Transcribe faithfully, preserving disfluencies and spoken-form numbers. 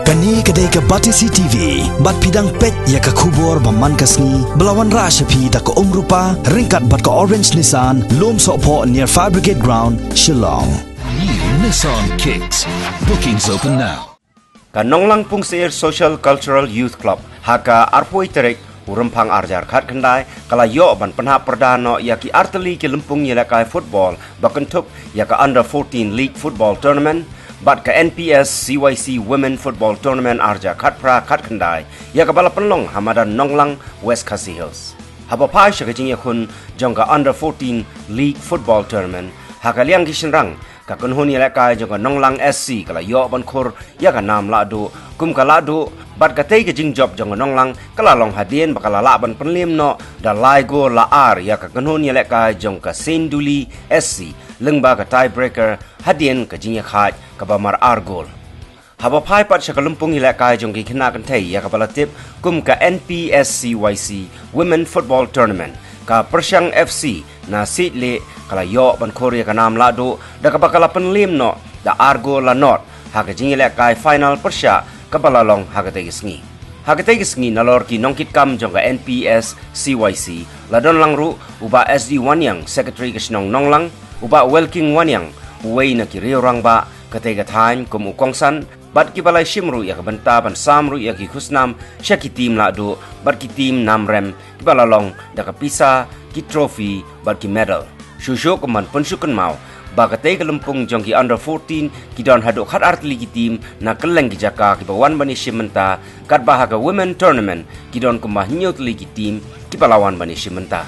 Kane ka dei ka Batesi T V, bad phi dang peit ïa ka khubor ba man ka sngi, ba la wanrah sha phi da ka Umrupa, ryngkat bad ka Orange Nissan, Lumsohphoh near Fire Brigade Ground, Shillong. New Nissan Kicks. Bookings open now. Ka Nonglang Pungsair Social Cultural Youth Club, ha ka arphew tarik u Rymphang arjar khatkhyndai, ka la ïoh ban pynhap pyrda noh ïa ki artylli ki lympung ïalehkai football, ba kynthup ïa ka Under fourteen League Football Tournament, bad ka N P S C Y C Women Football Tournament arjar khatphra khatkhyndai, ïa kaba la pynlong ha madan Nonglang, West Khasi Hills. Haba phai sha ka jingïakhun jong ka Under fourteen League Football Tournament, ha ka liang ki shynrang, ka kynhun ïalehkai jong ka Nonglang S C ka la ïoh ban khur ïa ka nam lahduh kum ka lahduh, bad katei ka jingjop jong ka Nonglang ka la long hadien ba ka la lah ban pynliem noh da lai gol la ar ïa ka kynhun ïalehkai jong ka Saint Duli S C, lyngba ka tiebreaker, hadien ka jingïakhaid kaba mar ar gol. Haba phai pat sha ka lympung ïalehkai jong ki khynnah kynthei ïa kaba la tip kum ka N P S C Y C Women Football Tournament, ka Pyrshang F C na Siej Lieh ka la ïoh ban khur ïa ka nam lahduh, da kaba ka la pynliem noh da ar gol la nod ha ka jingïalehkai final pyrshah kaba la long ha katei ka sngi. Ha katei ka sngi, nalor ki nongkitkam jong ka N P S C Y C, la don lang ruh u Bah S D Wanniang, Secretary ka shnong Nonglang, u Bah Welking Wanniang, uwei na ki riew rangbah katei ka thaiñ kum u kongsan, bad kiba la shim ruh ïa ka bynta ban sam ruh ïa ki khusnam sha ki team lahduh bad ki team nam rem, kiba la long da ka pisa, ki trophy bad ki medal. Shuh shuh kum ban pynsuk kynmaw ba katei ka lympung jong ki Under fourteen ki don haduh khatar tylli ki team na kylleng ki jaka kiba wan ban ïashim bynta, katba ha ka Women Tournament ki don kumba hynñiew tylli ki team kiba la wan ban ïashim bynta.